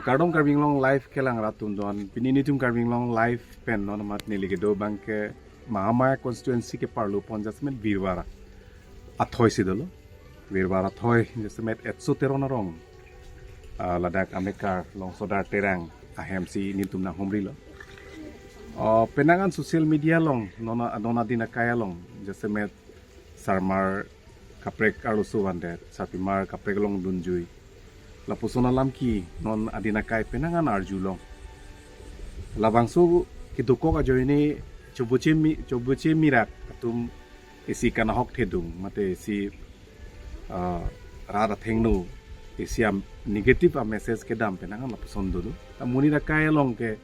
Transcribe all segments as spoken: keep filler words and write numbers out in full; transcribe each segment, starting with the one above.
Kardom Karbi Anglong Live kelang rat atum don. Pini nelitum Karbi Anglong Live pen non amat neli kedo abang ke Mahamaya constituency ke parlo pon jasemet Birwara athoi si dolo. Birwara athoi jasemet Etso Teron arong, ah, ladak amekar Longsodar Terang ahem si nelitum nanghumrilo. Oh, penang an social media along non a-, non adin akai along jasemet sarmar kaprek arloso vandet, sarpimar kaprek along dunjui, lapuson alam ke non adin akai penang an arjulong. Labangso kedokok ajoine choboche mi-, choboche mirak atum isi kanahok thedung mate isi, ah, rat athengno isi am negative a-message kedam penang an lapuson dolo. Ta monit akai along ke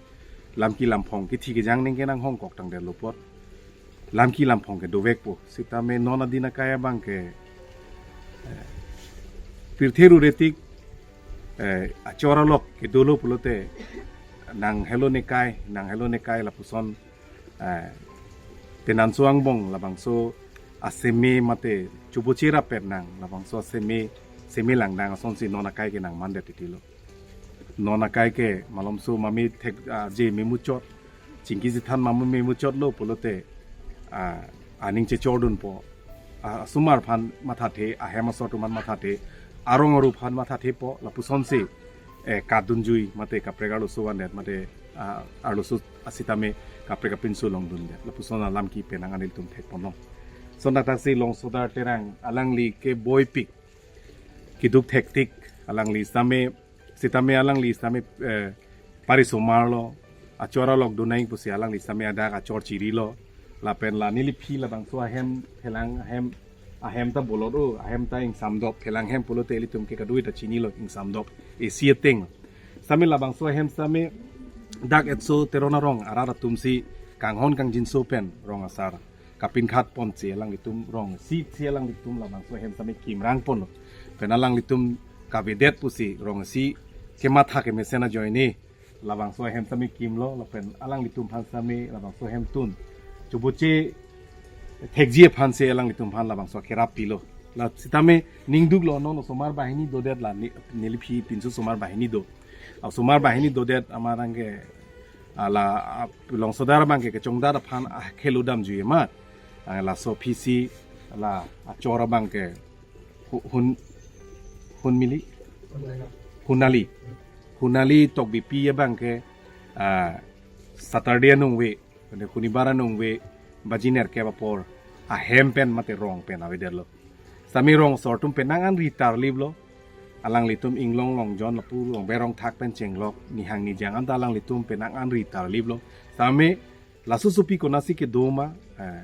lamki lamphong kithi kejang ningke nanghongkok tangdet lo apot lamki lamphong ke dovekpo. Sitame non adin akai abang ke, eh, pirthe ruretik, eh, achor alok kedolo pulote nanghelo nekai, nanghelo nekai lapuson, eh, penanso angbong labangso aseme mate choboche rapet nang labangso aseme, seme langdang asonsi non akai ke nangmandet titilo. Non akai ke malomso mami thek, ah, je memuchot, chingki chethan mami memuchotlo pulote, ah, aning chechordunpo. Ah, asomar aphan mathathe, ahem asor atum aphan mathathe, arong aru aphan mathathepo, lapusonsi, eh, kadunjui mate kaprek arloso vandet mate, ah, arloso asitame kaprek apinso longdundet. Lapuson alam ke penang an nelitum thekponlong. Lason thakthak si Longsodar Terang alangli ke boipik, keduk thektik, alangli sitame, sitame alangli sitame, eh, parisomarlo, achor alok donang pusi alangli sitame adak achor chirilo, lapen la neliphi labangso ahem, phelang ahem, ahem ta bolot o, ahem ta ingsamdop, phelang ahem pulote ilitum ke kadui ta chinilo ingsamdop, isi ateng. Sitame labangso ahem sitame dak Etso Teron arong arat atum si kanghon kangjinso pen rong asar kapinkhat ponsi alanglitum rong isi si alanglitum labangso ahem sitame kimrang ponlo. Pen alanglitum kavedet pusi rong isi kematha kemesen ajoine labangso ahem sitame kimlo, lapen alanglitum aphan sitame labangso ahemtun choboche thekji aphansi alanglitum aphan labangso akerap pilo. La sitame ningduklo, non osomar banghini dodet la ni-, neliphi pinso osomar banghini do. Osomar banghini dodet amarang ke, ala, ah, Longsodar abang ke kechongdar aphan, ah, khelo damjui amat. Ah, laso aphisi la achor abang ke Hu-, Hun, Hunmili? Hunali. Hunali Tokbipi abang ke, ah, Saturday anung ave, ane Hunibar anung ave, baji nerkep apor ahem pen mate rong pen avedetlo. Sitame rong asor atum penang an ri tarliplo. Alanglitum inglong longjon lapu rong berong thak pen chenglok, nihang nijang anta alanglitum penang an ri tarliplo. Sitame laso sopi konatsi kedo ma, eh,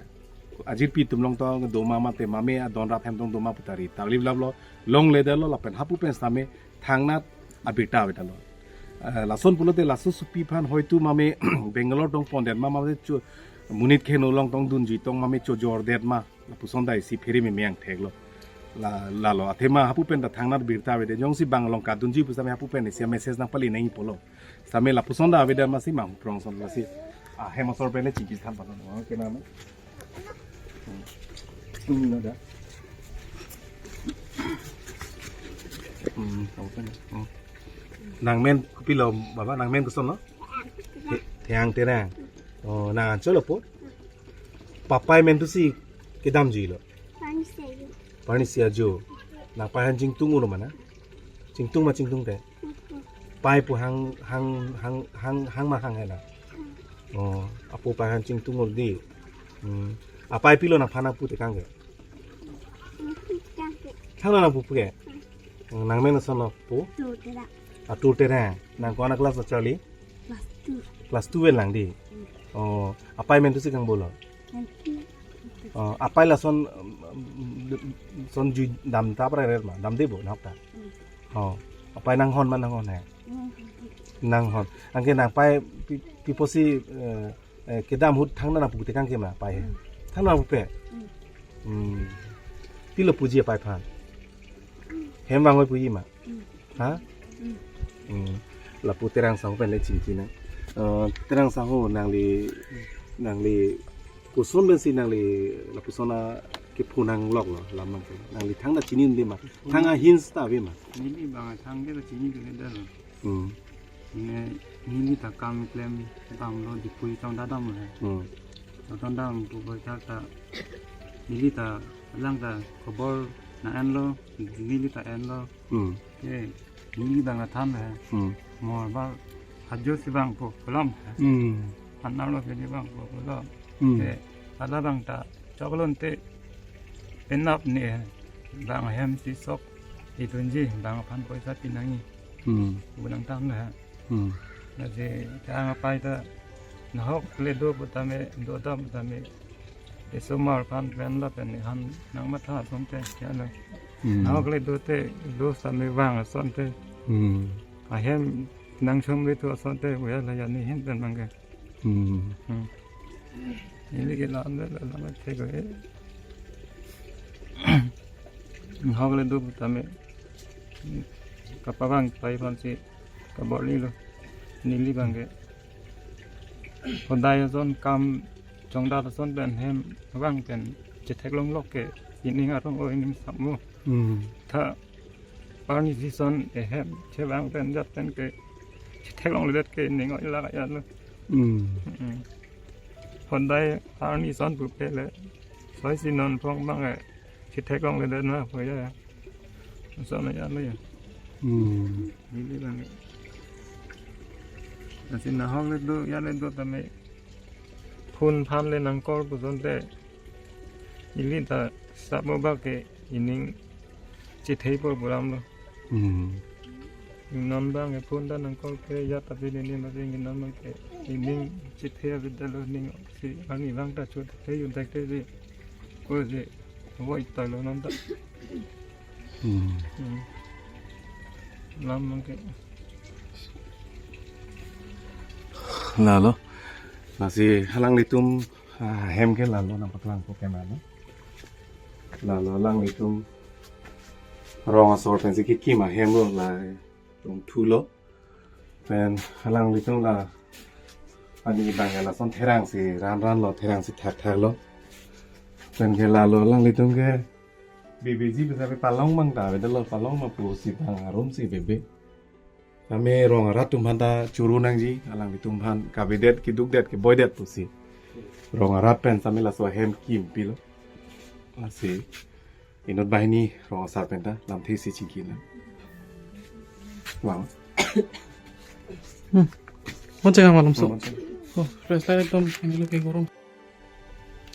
ajirpi atum along tong kedo ma mate mame adon rap hem tong do ma puta ri tarliplaplo, longledetlo lapen hapu pen sitame thangnat abirta avedetlo. Eh, lason pulote laso sopi aphan hoitu mame Bangalore tong pondet ma mate cho monit kheno along tong dunjui tong mame chojordet ma, lapuson ta isi phere meme angtheklo. La, lalo athema hapu pen ta thangnat birta avedet, jongsi bang along kadunjui pu sitame hapu pen isi message nangpali nangji pulo. Sitame lapuson ta avedet masi mangprong son lasi. Ah, ahem asor pen le chingki than panon. Oh, kenam. Hmm. Hmm, ada. Hmm, apa pen? Hmm. Nangmen kopilo, Baba, nangmen kosonlo? Te-, Theang Terang. Oh, nang anchotlo po? Papai amen tu si kedamjuilo? Parnisi Ajo. Parnisi Ajo. Nangpai aphan chingtung uro mana? Chingtung ma chingtungte? Pai pu hang, hang, hang, hang, hang ma hang hena. Oh, apo pai aphan chingtung ur dei. Hmm. Apai pilo nangphan nangpu tekang ke? Thang nangpu ke? Nangmen asonlo po? Tur Terang. Ah, Tur Terang. Nang ko-an a class lo charli? Class two. Class two pen lang dei. Oh, apai amen tu si kangbolo? Nanti. Oh, apai lason, um, um, son jui damta pra rer ma, damde bo nahok ta. Hmm. Oh, apai nanghon ma nanghon he? Hmm. Nanghon. Anke nangpai pi-, pi apotsi, eh, eh, kedam ahut thangnat nangpu tekang ke ma pai he? Hmm. Thangnat nangpupe? Hmm. Hmm. Pilo puji apai aphan? Hem vangvoi puji ma? Hmm. Ha? Hmm. Hmm. Lapu Terang Sangho pen le chingki nang. Eh, Terang Sangho nangli, nangli koson pensi nangli lapuson akepho nangloklo lam abang ke? Nangli thangnat chinidunde ma? Thang a hints ta ave ma? Neli bang thang ke chinidunde lo. Hmm. Ne neli ta kam klem damlo, Diphu chongdam damlo he. Hmm. Chongdam dampo boy thak ta neli ta lang ta khobor na enlo, neli ta enlo. Hmm. Ke neli bang athan he. Hmm. Mo ba ajo si bang po kolom he. Hmm. Anarlo ke di bang po kolom. Hmm. Ke hala bang ta choklon te penap ne bang hem si sok itunji bang aphan poisa pinangji. Hmm. Bulang tam na. Hmm. Lasi tang apai ta nahok le do putame, do dam putame. Esomar phan pen lapen han nang matha asonte ya lo. Hmm. Nahok le do te, do sami bang asonte. Hmm. Ahem nang chom le tu asonte uya la ya ni hin pen bang ke. Hmm. Hmm. Neli ke la ande la la ma thek ko e. Nahok le do putame. Kapabang pai phan si kaborli lo. Neli bang ke. Hodai ason kam chongdat ason pen hem bang pen chetheklong lok ke ining arong o ining sap mo. Hmm. Tha arni season ehem che bang pen jat pen ke chetheklongledet ke ining o ilak ya lo. Hmm. Hmm. Hodai arni son pupe le. Soi si non phong bang e chetheklongledet na po ya. Son ya lo ya. Hmm. Neli bang e. Lasi nahok le do ya le do tame phun phan le nang call pusonte. Neli ta sap mo ba ke ining chethei po buram lo. Hmm. Non bang e phun ta nang call ke ya tapi neli masi non bang ke ining chethei abidalo ning si ani bang ta chethei yun tak te si. Ko si voi ta lo non ta. Hmm. Hmm. Lam bang ke. Lalo. Lasi alanglitum, ah, hem ke lalo nang paklang po ke mane. Lalo alanglitum rong asor pensi kekim ahem lo la rong thulo. Pen alanglitum la ani bang ke lason therang si ran ran lo, therang si thak thak lo. Pen ke lalo alanglitum ke bebe ji bisa pe palong bang ta beda lo, palong ma pusi bang arum si bebe. Kami rong arat atum aphan ta churu nangji, alanglitum aphan kavedet kedukdet keboidet pusi. Rong arat pen sami laso ahem kimpi lo. Lasi inut banghini rong asar pen ta lamthe si chingki lang. Wang. Hmm. Mo chega malom so. Hmm, mo chega. Oh, fresh light ekdom, ini lo ke gorong.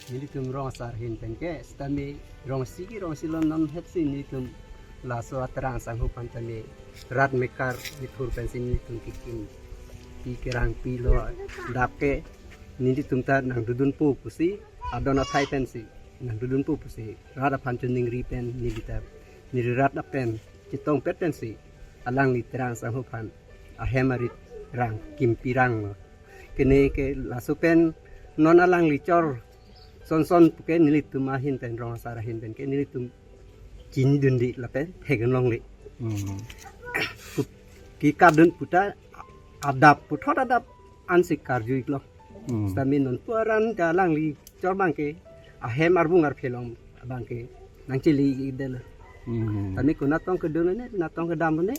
Nelitum rong asar ahin pen ke, sitame rong isi ke rong isi lo non het si nelitum laso aterang sangho aphan tame rat mekar methur pensi nelitum kekim pi kerang pi lo dak ke nelitum ta nang dudun po pusi adon athai pensi nang dudun po pusi rat aphan choningri pen neli ta neli rat apen chetongpet pensi alangli terang sangho aphan ahem arit rang kimpi rang lo. Kene ke laso pen non alangli chor son son puke nelitum ahin pen rong asar ahin pen ke nelitum chinidunde lapen theklongle. Hmm. Kikadun puta adap puthot adap ansi karju iklo. Hmm. Sitame non pu aran ta alangli chor bang ke ahem arbung arphelong bang ke nang chili idel. Hmm. Tame kuna tong kedun ne, na tong kedam ne.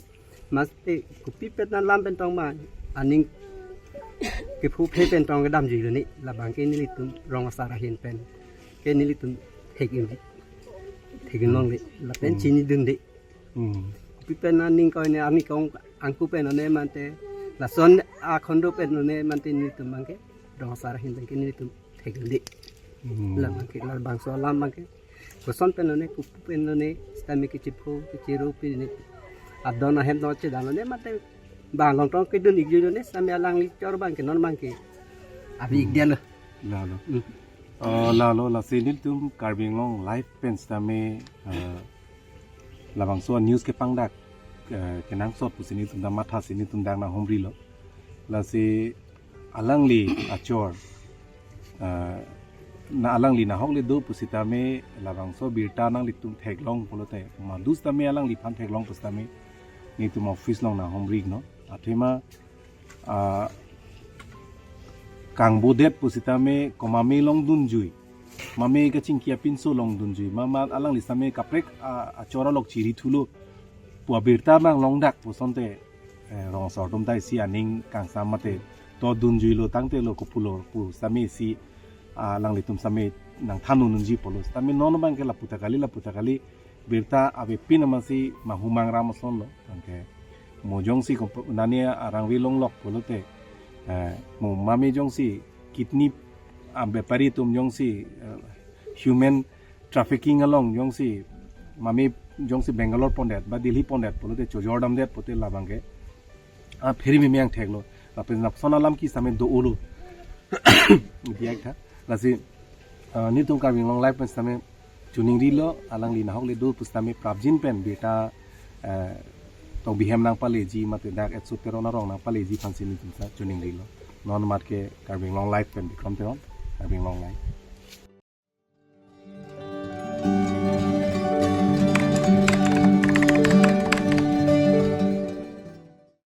Mas te kopi pet na lam pen tong ma aning kephu phe pen tong kedam ji ne. Labang ke nelitum rong asar ahin pen ke nelitum thek in thek in longle lapen Hmm. chinidunde. Hmm. Kopi pen aning ko ne ami kong angku pen one mante lason akhondo pen one mante nelitum bang ke rong asar ahin pen ke nelitum thekdunde. Hmm. Labang ke labangso alam bang ke koson pen one kupu pen one sitame kechiphu kechiru pi ne adon ahem no chedam one mante bang long tong kedun ikju ne sitame alangli chor bang ke non bang ke abi Hmm. ikdel. Lalo. Hmm. Oh, lalo lasi nelitum Karbi Anglong Live pen sitame, eh, labangso news kepangdak, eh, kenangsot pusi nelitum ta matha si nelitum dak nanghumri lo. Lasi alangli achor, eh, na alangli nahok le do pusitame labangso birta nanglitum theklong pulote madu sitame alangliphan theklong pusitame nelitum office along nanghumri no. Athema ah, kangbodet pusitame komame longdunjui. Mame kachingki apinso longdunjui. Mama alangli sitame kaprek, ah, achor alok chiri thulo. Pu abirta bang longdak pusonte eh, rong asor atum ta isi aning kangsam mate to dunjuilo tangte lo kopulo pu sitame isi, ah, alanglitum sitame nangthan-un-unji pulo. Sitame non abangke lapu ta kali, lapu ta kali, birta avepin amatsi mahumang ram asonlo. Anke mo jongsi kompo-, nani arangve longlok pulote, eh, mo mame jongsi kidney, ah, bepari atum jongsi, eh, human trafficking along jongsi mame jongsi Bangalore pondet ba Delhi pondet pulote chojor damdet pulote labangke, ah, pheri meme angthek lo. Lapen lapuson alam ke sitame do-olo. Diak tha. Lasi, ah, nelitum Karbi Anglong Live pen sitame choningrilo, alangli nahok le do pu sitame prapjin pen birta, eh, tong bihem nangpaleji mate dak Etso Teron arong nangpaleji aphansi nelitum sita choningrilo. Non amat ke Karbi Anglong Live pen Bikram Teron, Karbi Anglong Live.